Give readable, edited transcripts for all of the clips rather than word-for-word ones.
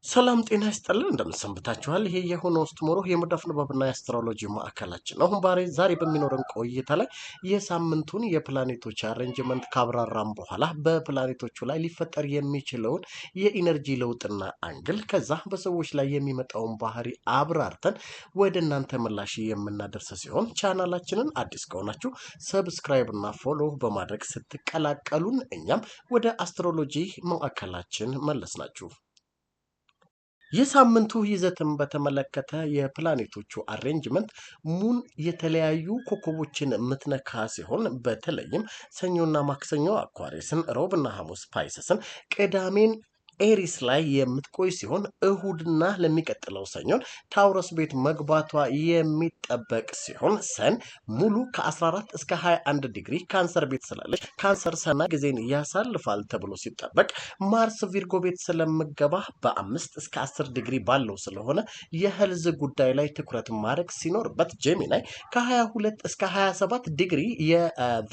ሰላም ጤና ይስጥልን፣ እንደምን ሰንብታችኋል? ይሄ የሆነው tomorrow የመዳፍ ንባብና የ astrology ማዕከላችን ነው። አሁን ዛሬ በሚኖረን ቆይታ ላይ የሳምንቱን የፕላኔቶች arrangement ካብራራም በኋላ በፕላኔቶቹ ላይ ሊፈጠር የሚችለውን የ energy ለውጥና angle፣ ከዛ በሰዎች ላይ የሚመጣውን ባህሪ አብራርተን ወደ እናንተ ምላሽ የምናደርስ ሲሆን፣ ቻናላችንን አዲስ ከሆናችሁ subscribe እና follow በማድረግ ስትቀላቀሉን እኛም ወደ astrology ማዕከላችን መለስናችሁ። የሳምንቱ ይዘትን በተመለከተ የፕላኔቶቹ arrangement moon የተለያዩ ኮከቦችን የምትነካ ሲሆን፣ በተለይም ሰኞና ማክሰኞ Aquarius ን፣ ሮብና ሐሙስ Pisces ን፣ ቅዳሜን Aries ላይ የምትቆይ ሲሆን፣ እሁድና ለሚቀጥለው ሰኞን Taurus ቤት መግባቷ የሚጠበቅ ሲሆን፣ Sun ሙሉ ከ14 እስከ 21 ዲግሪ ካንሰር ቤት ስላለች ካንሰር ሰና ጊዜን ያሳልፋል ተብሎ ሲጠበቅ፣ Mars Virgo ቤት ስለምገባ በ5 እስከ 10 ዲግሪ ባለው ስለሆነ የ health ጉዳይ ላይ ትኩረት ማድረግ ሲኖርበት፣ Gemini ከ22 እስከ 27 ዲግሪ የ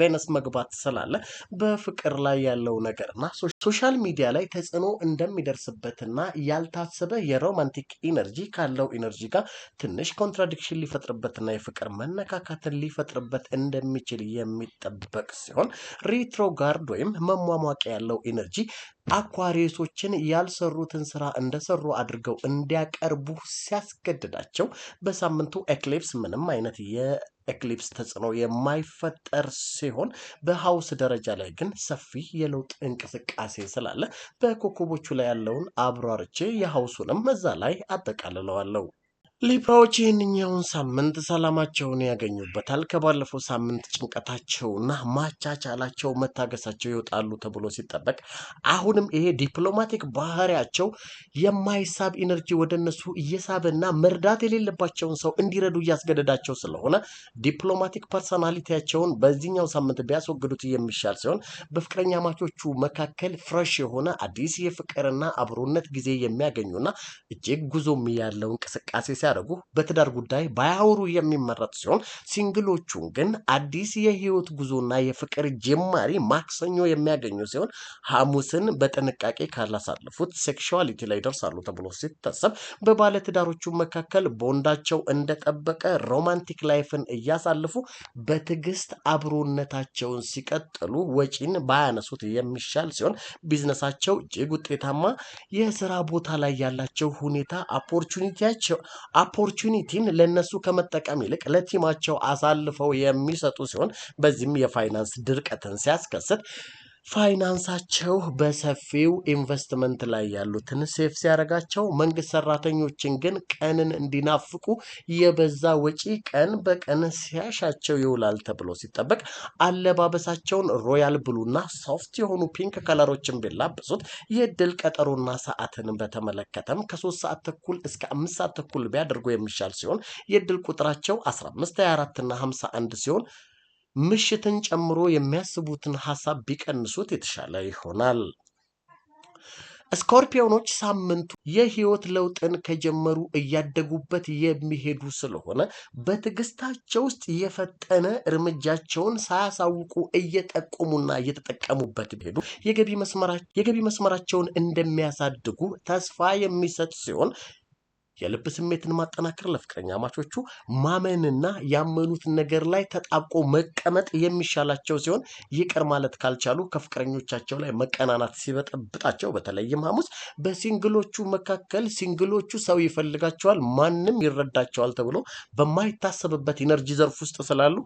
Venus መግባት ስላለ በፍቅር ላይ ያለው ነገርና social media ላይ ተጽዕኖ እንደሚደርስበትና ያልታሰበ የ romantic energy ካለው energy ጋር ትንሽ contradiction ሊፈጥርበትና የፍቅር መነካካትን ሊፈጥርበት እንደሚችል የሚጠበቅ ሲሆን፣ retrograde ወይም መሟሟቂያ ያለው energy Aquarius ኦችን ያልሰሩትን ስራ እንደሰሩ አድርገው እንዲያቀርቡ ሲያስገድዳቸው፣ በሳምንቱ eclipse ምንም አይነት የ eclipse ተጽዕኖ የማይፈጠር ሲሆን፣ በ house ደረጃ ላይ ግን ሰፊ የለውጥ እንቅስቃሴ ስላለ በኮከቦቹ ላይ ያለውን አብራርቼ የ house ኡንም እዛ ላይ አጠቃልለዋለሁ። Libra ዎች ይህንኛውን ሳምንት ሰላማቸውን ያገኙበታል። ከባለፈው ሳምንት ጭንቀታቸውና ማቻቻላቸው መታገሳቸው ይወጣሉ ተብሎ ሲጠበቅ፣ አሁንም ይሄ diplomatic ባህሪያቸው የማይሳብ energy ወደ እነሱ እየሳበና መርዳት የሌለባቸውን ሰው እንዲረዱ እያስገደዳቸው ስለሆነ diplomatic personality ያቸውን በዚህኛው ሳምንት ቢያስወግዱት የሚሻል ሲሆን፣ በፍቅረኛማቾቹ መካከል fresh የሆነ አዲስ የፍቅርና አብሮነት ጊዜ የሚያገኙና እጅግ ጉዞም ያለው እንቅስቃሴ ሲያደርጉ በትዳር ጉዳይ ባያወሩ የሚመረጥ ሲሆን፣ single ኦቹን ግን አዲስ የህይወት ጉዞና የፍቅር ጅማሪ ማክሰኞ የሚያገኙ ሲሆን፣ ሐሙስን በጥንቃቄ ካላሳለፉት sexuality ላይ ይደርሳሉ ተብሎ ሲታሰብ፣ በባለትዳሮቹ መካከል ቦንዳቸው እንደጠበቀ romantic life ን እያሳለፉ በትዕግስት አብሮነታቸውን ሲቀጥሉ ወጪን ባያነሱት የሚሻል ሲሆን፣ ቢዝነሳቸው እጅግ ውጤታማ፣ የስራ ቦታ ላይ ያላቸው ሁኔታ opportunity ያቸው opportunity ን ለነሱ ከመጠቀም ይልቅ ለ team ኣቸው አሳልፈው የሚሰጡ ሲሆን፣ በዚህም የፋይናንስ ድርቀትን ሲያስከስት ፋይናንሳቸው በሰፊው ኢንቨስትመንት ላይ ያሉትን save ሲያደርጋቸው፣ መንግስት ሰራተኞችን ግን ቀንን እንዲናፍቁ የበዛ ወጪ ቀን በቀን ሲያሻቸው ይውላል ተብሎ ሲጠበቅ፣ አለባበሳቸውን royal blue ና soft የሆኑ pink color ኦችን ቢላበሱት፣ የእድል ቀጠሮና ሰዓትን በተመለከተም ከ3 ሰዓት ተኩል እስከ 5 ሰዓት ተኩል ቢያደርጉ የሚሻል ሲሆን፣ የእድል ቁጥራቸው 15፣ 24 እና 51 ሲሆን፣ ምሽትን ጨምሮ የሚያስቡትን ሀሳብ ቢቀንሱት የተሻለ ይሆናል። Scorpion ኖች ሳምንቱ የህይወት ለውጥን ከጀመሩ እያደጉበት የሚሄዱ ስለሆነ በትዕግስታቸው ውስጥ የፈጠነ እርምጃቸውን ሳያሳውቁ እየጠቆሙና እየተጠቀሙበት ቢሄዱ የገቢ መስመራቸውን እንደሚያሳድጉ ተስፋ የሚሰጥ ሲሆን፣ የልብ ስሜትን ማጠናከር፣ ለፍቅረኛማቾቹ ማመንና ያመኑት ነገር ላይ ተጣብቆ መቀመጥ የሚሻላቸው ሲሆን፣ ይቅር ማለት ካልቻሉ ከፍቅረኞቻቸው ላይ መቀናናት ሲበጠብጣቸው፣ በተለይም ሐሙስ በ single ኦቹ መካከል single ኦቹ ሰው ይፈልጋቸዋል፣ ማንም ይረዳቸዋል ተብሎ በማይታሰብበት energy ዘርፍ ውስጥ ስላሉ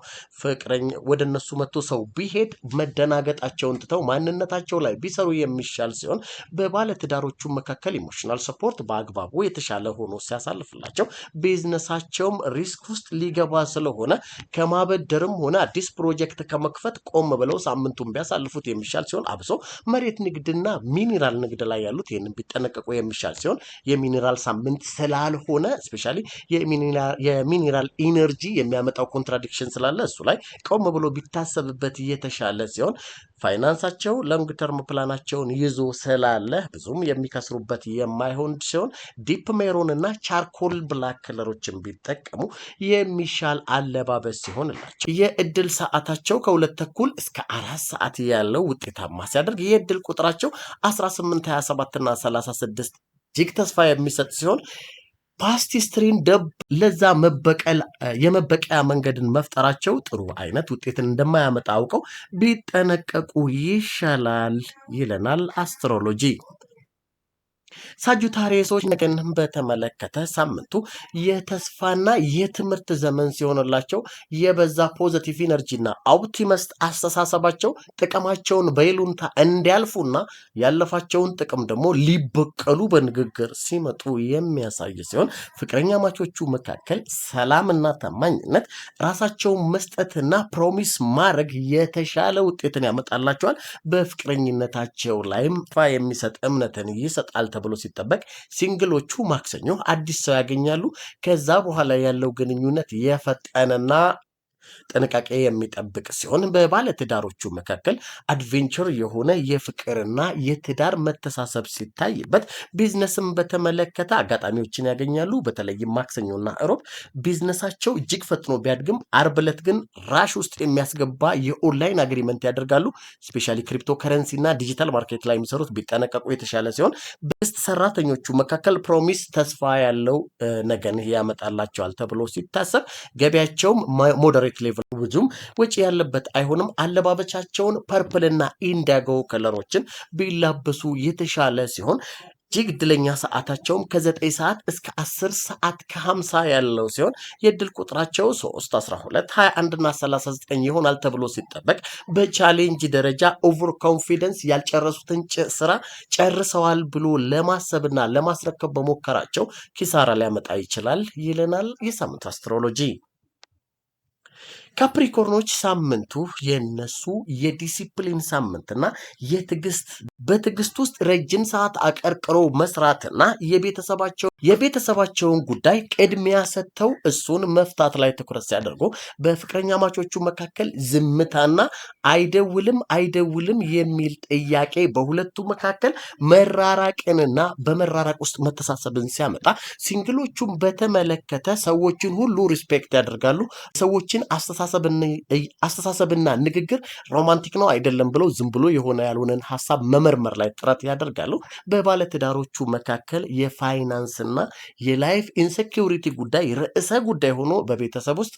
ፍቅረኛ ወደ እነሱ መጥቶ ሰው ቢሄድ መደናገጣቸውን ትተው ማንነታቸው ላይ ቢሰሩ የሚሻል ሲሆን፣ በባለትዳሮቹ መካከል emotional support በአግባቡ የተሻለ ሆኖ ሲያሳልፍላቸው ቢዝነሳቸውም risk ውስጥ ሊገባ ስለሆነ ከማበደርም ሆነ አዲስ ፕሮጀክት ከመክፈት ቆም ብለው ሳምንቱን ቢያሳልፉት የሚሻል ሲሆን፣ አብሶ መሬት ንግድና ሚኒራል ንግድ ላይ ያሉት ይህንን ቢጠነቀቁ የሚሻል ሲሆን፣ የሚኒራል ሳምንት ስላልሆነ especially የ mineral energy የሚያመጣው contradiction ስላለ እሱ ላይ ቆም ብሎ ቢታሰብበት የተሻለ ሲሆን፣ ፋይናንሳቸው long term plan ኣቸውን ይዞ ስላለ ብዙም የሚከስሩበት የማይሆን ሲሆን፣ deep maroon እና charcoal black color ኦችን ቢጠቀሙ የሚሻል አለባበስ ሲሆንላቸው፣ የእድል ሰዓታቸው ከ2:30 እስከ 4 ሰዓት ያለው ውጤታማ ሲያደርግ፣ የእድል ቁጥራቸው 18፣ 27 እና 36። እጅግ ተስፋ የሚሰጥ ሲሆን past history ን ደብ ለዛ መበቀል የመበቀያ መንገድን መፍጠራቸው ጥሩ አይነት ውጤትን እንደማያመጣ አውቀው ቢጠነቀቁ ይሻላል ይለናል astrology። Sagittarius ኦች ነገን በተመለከተ ሳምንቱ የተስፋና የትምህርት ዘመን ሲሆንላቸው የበዛ positive energy ና optimist አስተሳሰባቸው ጥቅማቸውን በይሉንታ እንዲያልፉና ያለፋቸውን ጥቅም ደግሞ ሊበቀሉ በንግግር ሲመጡ የሚያሳይ ሲሆን ፍቅረኛማቾቹ መካከል ሰላምና ታማኝነት፣ ራሳቸውን መስጠትና promise ማድረግ የተሻለ ውጤትን ያመጣላቸዋል። በፍቅረኝነታቸው ላይም የሚሰጥ እምነትን ይሰጣል ተብሎ ሲጠበቅ single ኦቹ ማክሰኞ አዲስ ሰው ያገኛሉ። ከዛ በኋላ ያለው ግንኙነት የፈጠነና ጥንቃቄ የሚጠብቅ ሲሆን በባለትዳሮቹ መካከል adventure የሆነ የፍቅርና የትዳር መተሳሰብ ሲታይበት ቢዝነስን በተመለከተ አጋጣሚዎችን ያገኛሉ። በተለይም ማክሰኞና እሮብ ቢዝነሳቸው እጅግ ፈጥኖ ቢያድግም አርብ ዕለት ግን rush ውስጥ የሚያስገባ የ online agreement ያደርጋሉ። Specially cryptocurrency እና digital market ላይ የሚሰሩት ቢጠነቀቁ የተሻለ ሲሆን በስት ሰራተኞቹ መካከል promise ተስፋ ያለው ነገን ያመጣላቸዋል ተብሎ ሲታሰብ ገቢያቸውም moderate level ብዙም ወጪ ያለበት አይሆንም። አለባበቻቸውን purple ና indigo color ኦችን ቢላበሱ የተሻለ ሲሆን እጅግ እድለኛ ሰዓታቸውም ከ9 ሰዓት እስከ 10 ሰዓት ከ50 ያለው ሲሆን የእድል ቁጥራቸው 3፣ 12፣ 21 እና 39 ይሆናል ተብሎ ሲጠበቅ በ challenge ደረጃ over confidence ያልጨረሱትን ስራ ጨርሰዋል ብሎ ለማሰብና ለማስረከብ በሞከራቸው ኪሳራ ሊያመጣ ይችላል ይለናል የሳምንቱ astrology። Capricorn ኦች ሳምንቱ የነሱ የዲሲፕሊን ሳምንትና የትዕግስት፣ በትዕግስት ውስጥ ረጅም ሰዓት አቀርቅሮ መስራትና የቤተሰባቸውን ጉዳይ ቅድሚያ ሰጥተው እሱን መፍታት ላይ ትኩረት ሲያደርጉ በፍቅረኛማቾቹ መካከል ዝምታና አይደውልም አይደውልም የሚል ጥያቄ በሁለቱ መካከል መራራቅንና በመራራቅ ውስጥ መተሳሰብን ሲያመጣ single ኦቹን በተመለከተ ሰዎችን ሁሉ respect ያደርጋሉ። ሰዎችን አስተሳሰብና ንግግር romantic ነው አይደለም ብለው ዝም ብሎ የሆነ ያልሆነን ሀሳብ መመርመር ላይ ጥረት ያደርጋሉ። በባለትዳሮቹ መካከል የፋይናንስና የ life insecurity ጉዳይ ርዕሰ ጉዳይ ሆኖ በቤተሰብ ውስጥ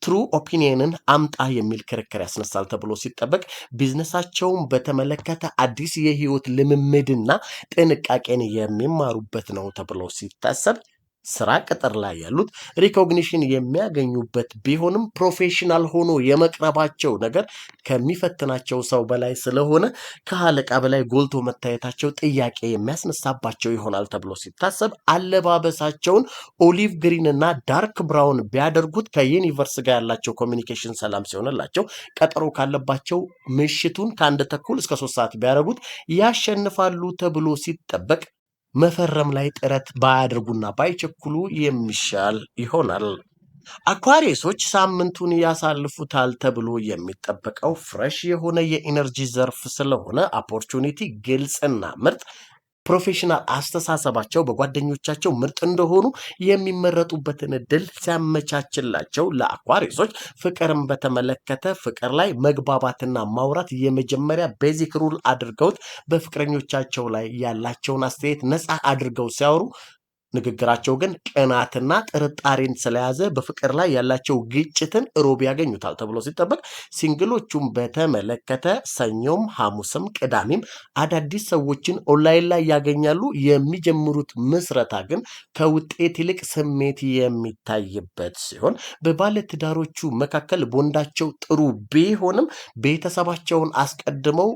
true opinion ን አምጣ የሚል ክርክር ያስነሳል ተብሎ ሲጠበቅ ቢዝነሳቸውን በተመለከተ አዲስ የህይወት ልምምድና ጥንቃቄን የሚማሩበት ነው ተብሎ ሲታሰብ ስራ ቅጥር ላይ ያሉት recognition የሚያገኙበት ቢሆንም professional ሆኖ የመቅረባቸው ነገር ከሚፈትናቸው ሰው በላይ ስለሆነ ከአለቃ በላይ ጎልቶ መታየታቸው ጥያቄ የሚያስነሳባቸው ይሆናል ተብሎ ሲታሰብ አለባበሳቸውን olive green እና dark brown ቢያደርጉት ከ universe ጋር ያላቸው communication ሰላም ሲሆንላቸው ቀጠሮ ካለባቸው ምሽቱን ከ1:30 እስከ 3 ሰዓት ቢያደርጉት ያሸንፋሉ ተብሎ ሲጠበቅ መፈረም ላይ ጥረት ባያደርጉና ባይቸኩሉ የሚሻል ይሆናል። Aquarius ኦች ሳምንቱን ያሳልፉታል ተብሎ የሚጠበቀው fresh የሆነ የ energy ዘርፍ ስለሆነ opportunity ግልጽና ምርጥ professional አስተሳሰባቸው በጓደኞቻቸው ምርጥ እንደሆኑ የሚመረጡበትን እድል ሲያመቻችላቸው ለ Aquarius ኦች ፍቅርን በተመለከተ ፍቅር ላይ መግባባትና ማውራት የመጀመሪያ basic rule አድርገውት በፍቅረኞቻቸው ላይ ያላቸውን አስተያየት ነፃ አድርገው ሲያወሩ ንግግራቸው ግን ቅናትና ጥርጣሬን ስለያዘ በፍቅር ላይ ያላቸው ግጭትን ሮብ ያገኙታል ተብሎ ሲጠበቅ single ኦቹን በተመለከተ ሰኞም ሐሙስም ቅዳሜም አዳዲስ ሰዎችን ኦንላይን ላይ ያገኛሉ። የሚጀምሩት ምስረታ ግን ከውጤት ይልቅ ስሜት የሚታይበት ሲሆን በባለትዳሮቹ መካከል ቦንዳቸው ጥሩ ቢሆንም ቤተሰባቸውን አስቀድመው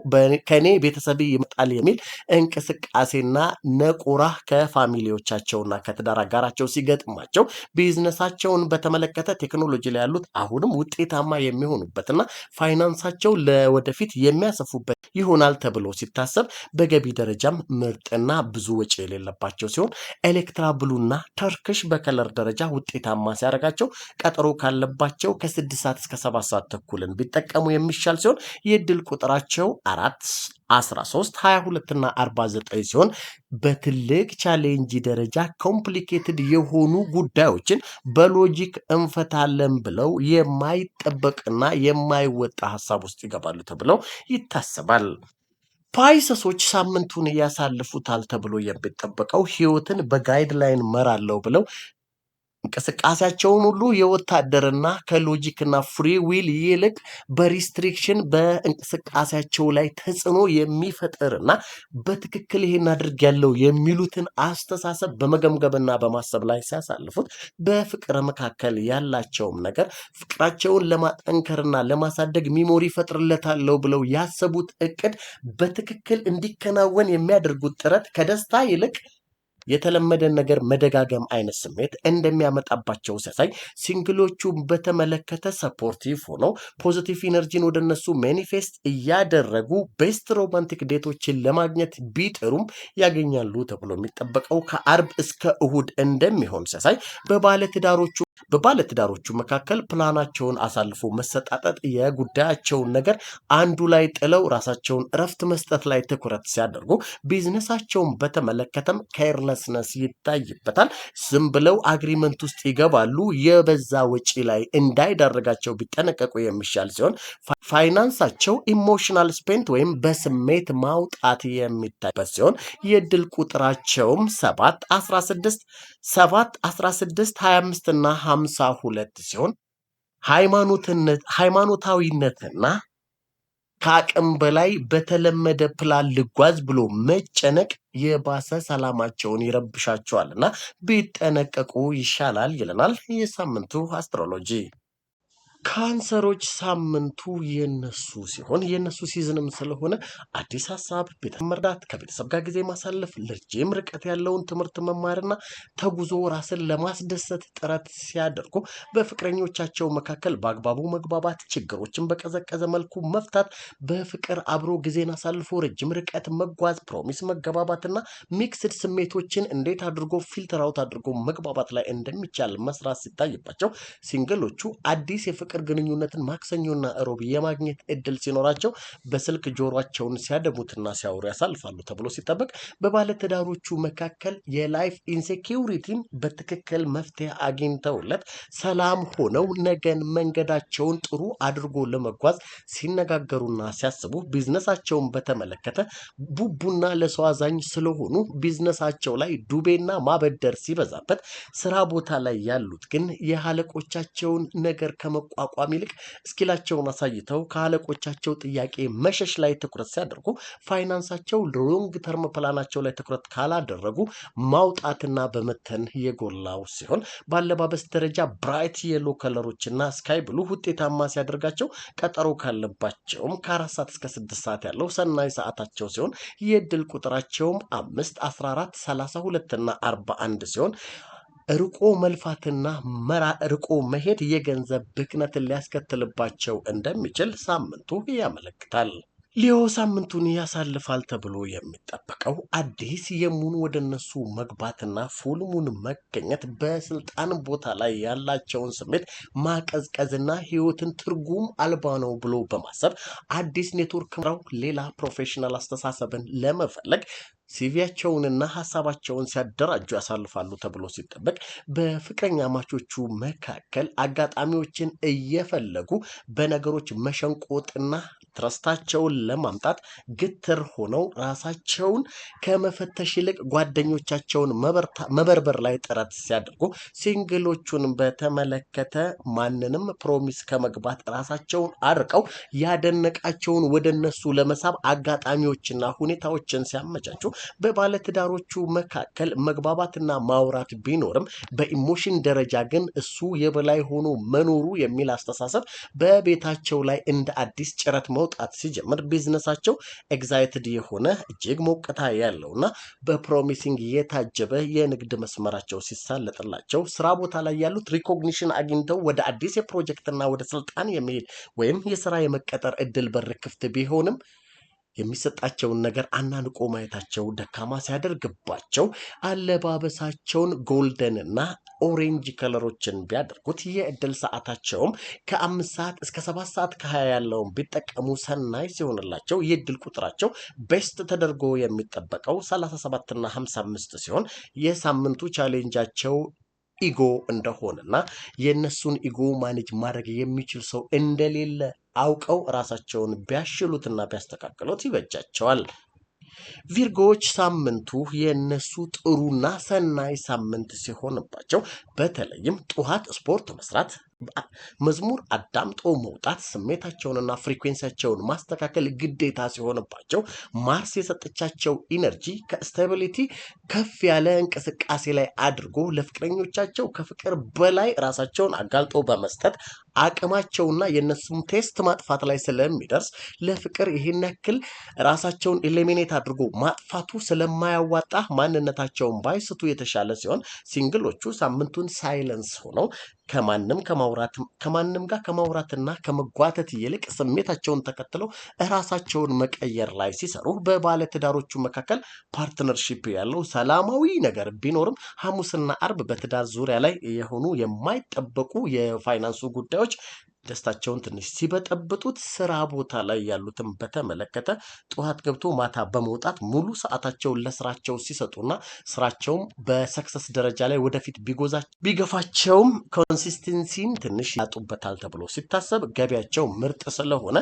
ከኔ ቤተሰብ ይመጣል የሚል እንቅስቃሴና ነቆራ ከ family ዎቻቸውና ከትዳር አጋራቸው ሲገጥማቸው ቢዝነሳቸውን በተመለከተ ቴክኖሎጂ ላይ ያሉት አሁንም ውጤታማ የሚሆኑበትና ፋይናንሳቸው ለወደፊት የሚያሰፉበት ይሆናል ተብሎ ሲታሰብ በገቢ ደረጃም ምርጥና ብዙ ወጪ የሌለባቸው ሲሆን electra blue ና turquoise በ color ደረጃ ውጤታማ ሲያደርጋቸው ቀጠሮ ካለባቸው ከ6 ሰዓት እስከ 7 ሰዓት ተኩልን ቢጠቀሙ የሚሻል ሲሆን የእድል ቁጥራቸው 4፣ 13፣ 22 እና 49 ሲሆን በትልቅ challenge ደረጃ complicated የሆኑ ጉዳዮችን በ logic እንፈታለን ብለው የማይጠበቅና የማይወጣ ሀሳብ ውስጥ ይገባሉ ተብለው ይታሰባል። Pisces ኦች ሳምንቱን ያሳልፉታል ተብሎ የሚጠበቀው ህይወትን በ guideline መራለው ብለው እንቅስቃሴያቸውን ሁሉ የወታደርና ከ logic ና free will ይልቅ በ restriction በእንቅስቃሴያቸው ላይ ተጽዕኖ የሚፈጥርና በትክክል ይሄን አድርጌያለሁ የሚሉትን አስተሳሰብ በመገምገምና በማሰብ ላይ ሲያሳልፉት፣ በፍቅር መካከል ያላቸውም ነገር ፍቅራቸውን ለማጠንከርና ለማሳደግ memory ፈጥርለታለሁ ብለው ያሰቡት እቅድ በትክክል እንዲከናወን የሚያደርጉት ጥረት ከደስታ ይልቅ የተለመደን ነገር መደጋገም አይነት ስሜት እንደሚያመጣባቸው ሲያሳይ፣ single ኦቹን በተመለከተ supportive ሆነው positive energy ን ወደ እነሱ manifest እያደረጉ best romantic date ኦችን ለማግኘት ቢጥሩም ያገኛሉ ተብሎ የሚጠበቀው ከአርብ እስከ እሁድ እንደሚሆን ሲያሳይ፣ በባለትዳሮቹ መካከል ፕላናቸውን አሳልፎ መሰጣጠጥ የጉዳያቸውን ነገር አንዱ ላይ ጥለው ራሳቸውን እረፍት መስጠት ላይ ትኩረት ሲያደርጉ፣ ቢዝነሳቸውን በተመለከተም carelessness ይታይበታል። ዝም ብለው agreement ውስጥ ይገባሉ። የበዛ ወጪ ላይ እንዳይዳረጋቸው ቢጠነቀቁ የሚሻል ሲሆን፣ ፋይናንሳቸው emotional spent ወይም በስሜት ማውጣት የሚታይበት ሲሆን፣ የእድል ቁጥራቸውም 7፣ 16፣ 7፣ 16፣ 25 እና 52 ሲሆን፣ ሃይማኖታዊነትና ከአቅም በላይ በተለመደ ፕላን ልጓዝ ብሎ መጨነቅ የባሰ ሰላማቸውን ይረብሻቸዋል እና ቢጠነቀቁ ይሻላል ይለናል የሳምንቱ astrology። ካንሰሮች ሳምንቱ የነሱ ሲሆን የነሱ season ም ስለሆነ አዲስ ሀሳብ፣ ቤተሰብ መርዳት፣ ከቤተሰብ ጋር ጊዜ ማሳለፍ፣ ለረጅም ርቀት ያለውን ትምህርት መማርና ተጉዞ ራስን ለማስደሰት ጥረት ሲያደርጉ፣ በፍቅረኞቻቸው መካከል በአግባቡ መግባባት፣ ችግሮችን በቀዘቀዘ መልኩ መፍታት፣ በፍቅር አብሮ ጊዜን አሳልፎ ረጅም ርቀት መጓዝ፣ promise መገባባትና mixed ስሜቶችን እንዴት አድርጎ filter out አድርጎ መግባባት ላይ እንደሚቻል መስራት ሲታይባቸው፣ single ኦቹ አዲስ የፍቅር ግንኙነትን ማክሰኞና እሮብ የማግኘት እድል ሲኖራቸው በስልክ ጆሯቸውን ሲያደሙትና ሲያወሩ ያሳልፋሉ ተብሎ ሲጠበቅ፣ በባለትዳሮቹ መካከል የ life insecurity ን በትክክል መፍትሄ አግኝተውለት ሰላም ሆነው ነገን መንገዳቸውን ጥሩ አድርጎ ለመጓዝ ሲነጋገሩና ሲያስቡ፣ ቢዝነሳቸውን በተመለከተ ቡቡና ለሰው አዛኝ ስለሆኑ ቢዝነሳቸው ላይ ዱቤና ማበደር ሲበዛበት፣ ስራ ቦታ ላይ ያሉት ግን የአለቆቻቸውን ነገር ከመቋቋም ይልቅ skill ኣቸውን አሳይተው ከአለቆቻቸው ጥያቄ መሸሽ ላይ ትኩረት ሲያደርጉ፣ ፋይናንሳቸው long term plan ኣቸው ላይ ትኩረት ካላደረጉ ማውጣትና በመተን የጎላው ሲሆን፣ በአለባበስ ደረጃ bright yellow color ኦችና sky blue ውጤታማ ሲያደርጋቸው፣ ቀጠሮ ካለባቸውም ከ4 ሰዓት እስከ 6 ሰዓት ያለው ሰናይ ሰዓታቸው ሲሆን፣ የእድል ቁጥራቸውም 5፣ 14፣ 32 እና 41 ሲሆን፣ ርቆ መልፋትና ርቆ መሄድ የገንዘብ ብክነትን ሊያስከትልባቸው እንደሚችል ሳምንቱ ያመለክታል። Leo ሳምንቱን ያሳልፋል ተብሎ የሚጠበቀው አዲስ የ moon ወደ እነሱ መግባትና full moon መገኘት በስልጣን ቦታ ላይ ያላቸውን ስሜት ማቀዝቀዝና ህይወትን ትርጉም አልባ ነው ብሎ በማሰብ አዲስ ኔትወርክ ው ሌላ professional አስተሳሰብን ለመፈለግ CV ያቸውንና ሀሳባቸውን ሲያደራጁ ያሳልፋሉ ተብሎ ሲጠበቅ፣ በፍቅረኛማቾቹ መካከል አጋጣሚዎችን እየፈለጉ በነገሮች መሸንቆጥና trust ኣቸውን ለማምጣት ግትር ሆነው ራሳቸውን ከመፈተሽ ይልቅ ጓደኞቻቸውን መበርበር ላይ ጥረት ሲያደርጉ፣ single ኦቹን በተመለከተ ማንንም promise ከመግባት ራሳቸውን አርቀው ያደነቃቸውን ወደ እነሱ ለመሳብ አጋጣሚዎችና ሁኔታዎችን ሲያመቻቹ፣ በባለትዳሮቹ መካከል መግባባትና ማውራት ቢኖርም በ emotion ደረጃ ግን እሱ የበላይ ሆኖ መኖሩ የሚል አስተሳሰብ በቤታቸው ላይ እንደ አዲስ ጭረት መውጣት ሲጀምር፣ ቢዝነሳቸው excited የሆነ እጅግ ሞቅታ ያለውና በ promising የታጀበ የንግድ መስመራቸው ሲሳለጥላቸው፣ ስራ ቦታ ላይ ያሉት recognition አግኝተው ወደ አዲስ የፕሮጀክትና ወደ ስልጣን የመሄድ ወይም የስራ የመቀጠር እድል በር ክፍት ቢሆንም የሚሰጣቸውን ነገር አናንቆ ማየታቸው ደካማ ሲያደርግባቸው፣ አለባበሳቸውን golden እና orange color ኦችን ቢያደርጉት፣ የእድል ሰዓታቸውም ከ5 ሰዓት እስከ 7 ሰዓት ከ20 ያለውን ቢጠቀሙ ሰናይ ሲሆንላቸው፣ የእድል ቁጥራቸው best ተደርጎ የሚጠበቀው 37 እና 55 ሲሆን፣ የሳምንቱ challenge ኣቸው ego እንደሆነና የእነሱን ego manage ማድረግ የሚችል ሰው እንደሌለ አውቀው ራሳቸውን ቢያሽሉትና ቢያስተካክሉት ይበጃቸዋል። Virgo ዎች ሳምንቱ የእነሱ ጥሩና ሰናይ ሳምንት ሲሆንባቸው በተለይም ጠዋት ስፖርት መስራት፣ መዝሙር አዳምጦ መውጣት፣ ስሜታቸውንና frequency ያቸውን ማስተካከል ግዴታ ሲሆንባቸው ማርስ የሰጠቻቸው energy ከ stability ከፍ ያለ እንቅስቃሴ ላይ አድርጎ ለፍቅረኞቻቸው ከፍቅር በላይ ራሳቸውን አጋልጦ በመስጠት አቅማቸውና የእነሱም taste ማጥፋት ላይ ስለሚደርስ ለፍቅር ይህን ያክል ራሳቸውን eliminate አድርጎ ማጥፋቱ ስለማያዋጣ ማንነታቸውን ባይስቱ የተሻለ ሲሆን፣ single ኦቹ ሳምንቱን silence ሆነው ከማንም ከማውራት ከማንም ጋር ከማውራትና ከመጓተት ይልቅ ስሜታቸውን ተከትለው እራሳቸውን መቀየር ላይ ሲሰሩ፣ በባለትዳሮቹ መካከል partnership ያለው ሰላማዊ ነገር ቢኖርም ሐሙስና አርብ በትዳር ዙሪያ ላይ የሆኑ የማይጠበቁ የፋይናንሱ ጉዳዮች ደስታቸውን ትንሽ ሲበጠብጡት፣ ስራ ቦታ ላይ ያሉትን በተመለከተ ጠዋት ገብቶ ማታ በመውጣት ሙሉ ሰዓታቸውን ለስራቸው ሲሰጡና ስራቸውም በ success ደረጃ ላይ ወደፊት ቢጎዛ ቢገፋቸውም consistency ን ትንሽ ያጡበታል ተብሎ ሲታሰብ ገቢያቸው ምርጥ ስለሆነ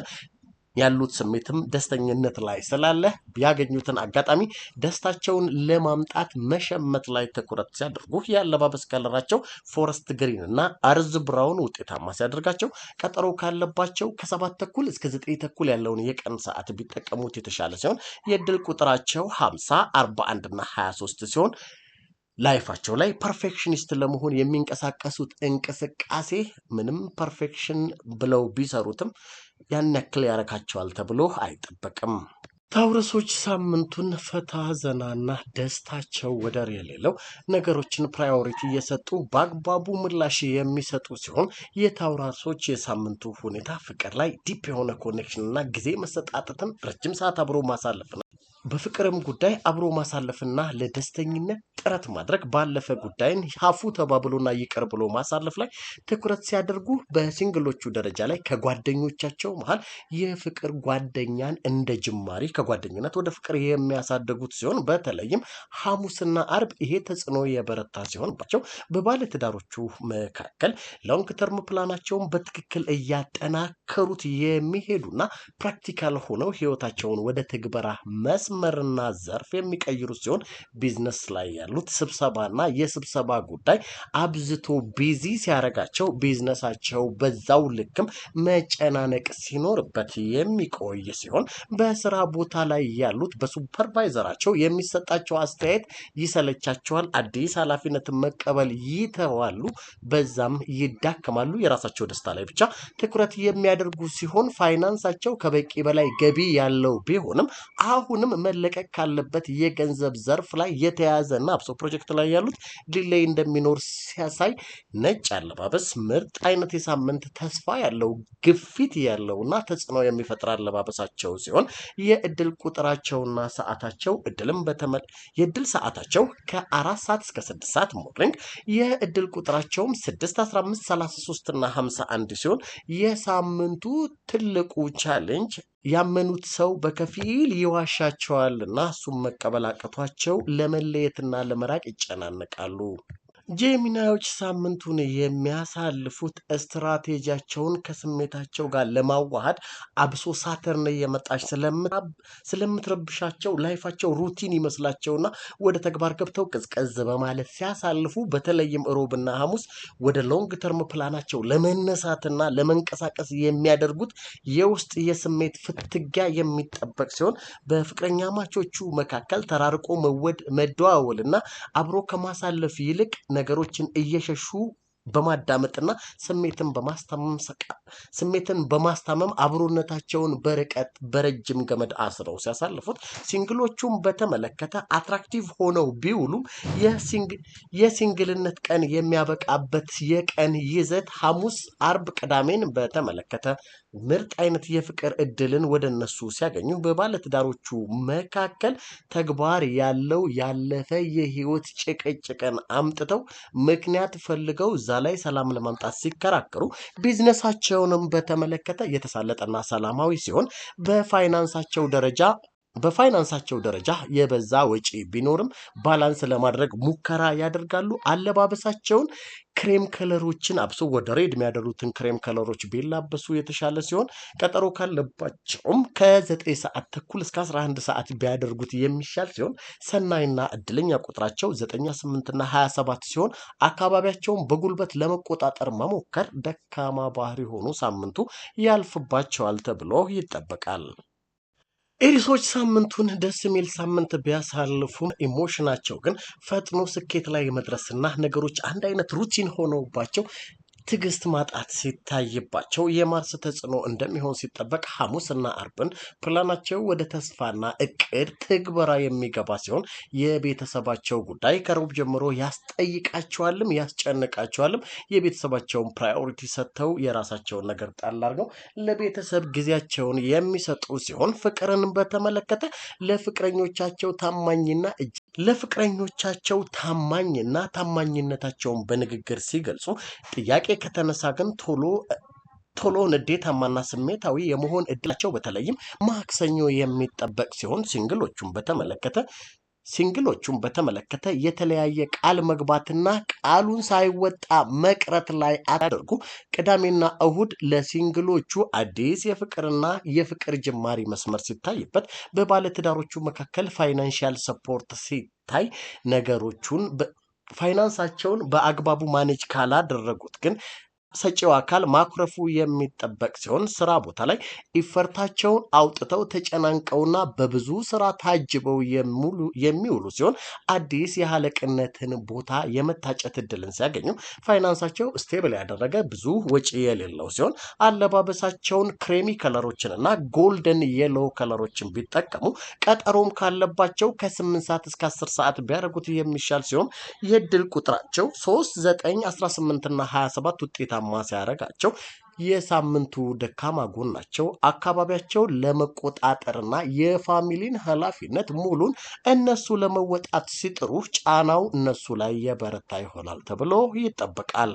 ያሉት ስሜትም ደስተኝነት ላይ ስላለ ያገኙትን አጋጣሚ ደስታቸውን ለማምጣት መሸመት ላይ ትኩረት ሲያደርጉ የአለባበስ color ኣቸው forest green እና earth brown ውጤታማ ሲያደርጋቸው፣ ቀጠሮ ካለባቸው ከ7:30 እስከ 9:30 ያለውን የቀን ሰዓት ቢጠቀሙት የተሻለ ሲሆን፣ የእድል ቁጥራቸው 50፣ 41 እና 23 ሲሆን life ኣቸው ላይ perfectionist ለመሆን የሚንቀሳቀሱት እንቅስቃሴ ምንም perfection ብለው ቢሰሩትም ያን ያክል ያረካቸዋል ተብሎ አይጠበቅም። Taurus ኦች ሳምንቱን ፈታ ዘናና ደስታቸው ወደር የሌለው ነገሮችን priority እየሰጡ በአግባቡ ምላሽ የሚሰጡ ሲሆን፣ የ Taurus ኦች የሳምንቱ ሁኔታ ፍቅር ላይ deep የሆነ connection እና ጊዜ መሰጣጠትን፣ ረጅም ሰዓት አብሮ ማሳለፍ፣ በፍቅርም ጉዳይ አብሮ ማሳለፍና ለደስተኝነት ጥረት ማድረግ፣ ባለፈ ጉዳይን ሀፉ ተባብሎና ይቅር ብሎ ማሳለፍ ላይ ትኩረት ሲያደርጉ፣ በ single ኦቹ ደረጃ ላይ ከጓደኞቻቸው መሀል የፍቅር ጓደኛን እንደ ጅማሪ ከጓደኝነት ወደ ፍቅር የሚያሳድጉት ሲሆን፣ በተለይም ሐሙስና አርብ ይሄ ተጽዕኖ የበረታ ሲሆንባቸው፣ በባለትዳሮቹ መካከል long term plan ኣቸውን በትክክል እያጠናከሩት የሚሄዱና practical ሆነው ህይወታቸውን ወደ ትግበራ መስመርና ዘርፍ የሚቀይሩ ሲሆን፣ ቢዝነስ ላይ ያሉት ስብሰባና የስብሰባ ጉዳይ አብዝቶ busy ሲያደርጋቸው ቢዝነሳቸው በዛው ልክም መጨናነቅ ሲኖርበት የሚቆይ ሲሆን፣ በስራ ቦታ ላይ ያሉት በ supervisor ኣቸው የሚሰጣቸው አስተያየት ይሰለቻቸዋል። አዲስ ኃላፊነትን መቀበል ይተዋሉ፣ በዛም ይዳከማሉ። የራሳቸው ደስታ ላይ ብቻ ትኩረት የሚያደርጉ ሲሆን፣ ፋይናንሳቸው ከበቂ በላይ ገቢ ያለው ቢሆንም አሁንም መለቀቅ ካለበት የገንዘብ ዘርፍ ላይ የተያዘና አብሶ ፕሮጀክት ላይ ያሉት delay እንደሚኖር ሲያሳይ፣ ነጭ አለባበስ ምርጥ አይነት የሳምንት ተስፋ ያለው፣ ግፊት ያለውና ተጽዕኖ የሚፈጥር አለባበሳቸው ሲሆን፣ የእድል ቁጥራቸውና ሰዓታቸው እድልም የእድል ሰዓታቸው ከ4 ሰዓት እስከ 6 ሰዓት morning፣ የእድል ቁጥራቸውም 6፣ 15፣ 33 እና 51 ሲሆን፣ የሳምንቱ ትልቁ challenge ያመኑት ሰው በከፊል ይዋሻቸዋልና እሱም መቀበል አቅቷቸው ለመለየትና ለመራቅ ይጨናነቃሉ። Gemini ዎች ሳምንቱን የሚያሳልፉት ስትራቴጂያቸውን ከስሜታቸው ጋር ለማዋሃድ፣ አብሶ ሳተርን እየመጣች ስለምትረብሻቸው life ኣቸው routine ይመስላቸውና ወደ ተግባር ገብተው ቅዝቀዝ በማለት ሲያሳልፉ፣ በተለይም ሮብና ሐሙስ ወደ long term plan ኣቸው ለመነሳትና ለመንቀሳቀስ የሚያደርጉት የውስጥ የስሜት ፍትጊያ የሚጠበቅ ሲሆን፣ በፍቅረኛማቾቹ መካከል ተራርቆ መወድ መደዋወልና አብሮ ከማሳለፍ ይልቅ ነገሮችን እየሸሹ በማዳመጥና ስሜትን በማስታመም አብሮነታቸውን በርቀት በረጅም ገመድ አስረው ሲያሳልፉት፣ single ኦቹን በተመለከተ attractive ሆነው ቢውሉም የ single ነት ቀን የሚያበቃበት የቀን ይዘት ሐሙስ፣ አርብ፣ ቅዳሜን በተመለከተ ምርጥ አይነት የፍቅር እድልን ወደ እነሱ ሲያገኙ፣ በባለትዳሮቹ መካከል ተግባር ያለው ያለፈ የህይወት ጭቅጭቅን አምጥተው ምክንያት ፈልገው እዛ ላይ ሰላም ለማምጣት ሲከራከሩ፣ ቢዝነሳቸውንም በተመለከተ የተሳለጠና ሰላማዊ ሲሆን በፋይናንሳቸው ደረጃ በፋይናንሳቸው ደረጃ የበዛ ወጪ ቢኖርም balance ለማድረግ ሙከራ ያደርጋሉ። አለባበሳቸውን cream color ኦችን፣ አብሶ ወደ red የሚያደሉትን cream color ኦች ቢላበሱ የተሻለ ሲሆን፣ ቀጠሮ ካለባቸውም ከ9 ሰዓት ተኩል እስከ 11 ሰዓት ቢያደርጉት የሚሻል ሲሆን፣ ሰናይና እድለኛ ቁጥራቸው 9፣ 8ና 27 ሲሆን፣ አካባቢያቸውን በጉልበት ለመቆጣጠር መሞከር ደካማ ባህሪ ሆኖ ሳምንቱ ያልፍባቸዋል ተብሎ ይጠበቃል። Aries ኦች ሳምንቱን ደስ የሚል ሳምንት ቢያሳልፉም emotion ኣቸው ግን ፈጥኖ ስኬት ላይ መድረስና ነገሮች አንድ አይነት routine ሆነውባቸው ትዕግስት ማጣት ሲታይባቸው የማርስ ተጽዕኖ እንደሚሆን ሲጠበቅ፣ ሐሙስና አርብን ፕላናቸው ወደ ተስፋና እቅድ ትግበራ የሚገባ ሲሆን፣ የቤተሰባቸው ጉዳይ ከሮብ ጀምሮ ያስጠይቃቸዋልም ያስጨንቃቸዋልም። የቤተሰባቸውን priority ሰጥተው የራሳቸውን ነገር ጣል አድርገው ለቤተሰብ ጊዜያቸውን የሚሰጡ ሲሆን፣ ፍቅርን በተመለከተ ለፍቅረኞቻቸው ታማኝና ታማኝነታቸውን በንግግር ሲገልጹ፣ ጥያቄ ከተነሳ ግን ቶሎ ቶሎ ንዴታማና ስሜታዊ የመሆን እድላቸው በተለይም ማክሰኞ የሚጠበቅ ሲሆን፣ single ኦቹን በተመለከተ የተለያየ ቃል መግባትና ቃሉን ሳይወጣ መቅረት ላይ አድርጉ። ቅዳሜና እሁድ ለ single ኦቹ አዲስ የፍቅርና የፍቅር ጅማሪ መስመር ሲታይበት፣ በባለትዳሮቹ መካከል financial support ሲታይ ነገሮቹን ፋይናንሳቸውን በአግባቡ manage ካላደረጉት ግን ሰጪው አካል ማኩረፉ የሚጠበቅ ሲሆን፣ ስራ ቦታ ላይ effort ኣቸውን አውጥተው ተጨናንቀውና በብዙ ስራ ታጅበው የሚውሉ ሲሆን፣ አዲስ የአለቅነትን ቦታ የመታጨት እድልን ሲያገኙ ፋይናንሳቸው stable ያደረገ፣ ብዙ ወጪ የሌለው ሲሆን፣ አለባበሳቸውን creamy color ኦችን እና golden yellow color ኦችን ቢጠቀሙ፣ ቀጠሮም ካለባቸው ከ8 ሰዓት እስከ 10 ሰዓት ቢያደርጉት የሚሻል ሲሆን፣ የእድል ቁጥራቸው 3፣ 9፣ 18 እና 27 ውጤታማ ሲያደርጋቸው፣ የሳምንቱ ደካማ ጎናቸው አካባቢያቸውን ለመቆጣጠርና የ family ን ኃላፊነት ሙሉን እነሱ ለመወጣት ሲጥሩ ጫናው እነሱ ላይ የበረታ ይሆናል ተብሎ ይጠበቃል።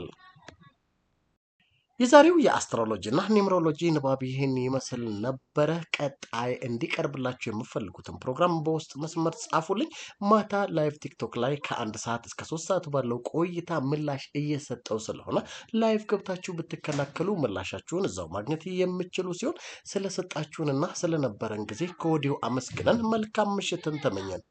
የዛሬው የ astrology እና numerology ንባብ ይህን ይመስል ነበረ። ቀጣይ እንዲቀርብላችሁ የምትፈልጉትን ፕሮግራም በውስጥ መስመር ጻፉልኝ። ማታ live ቲክቶክ ላይ ከ1 ሰዓት እስከ 3 ሰዓት ባለው ቆይታ ምላሽ እየሰጠው ስለሆነ live ገብታችሁ ብትከላከሉ ምላሻችሁን እዛው ማግኘት የምትችሉ ሲሆን፣ ስለሰጣችሁንና ስለነበረን ጊዜ ከወዲሁ አመስግነን መልካም ምሽትን ተመኘን።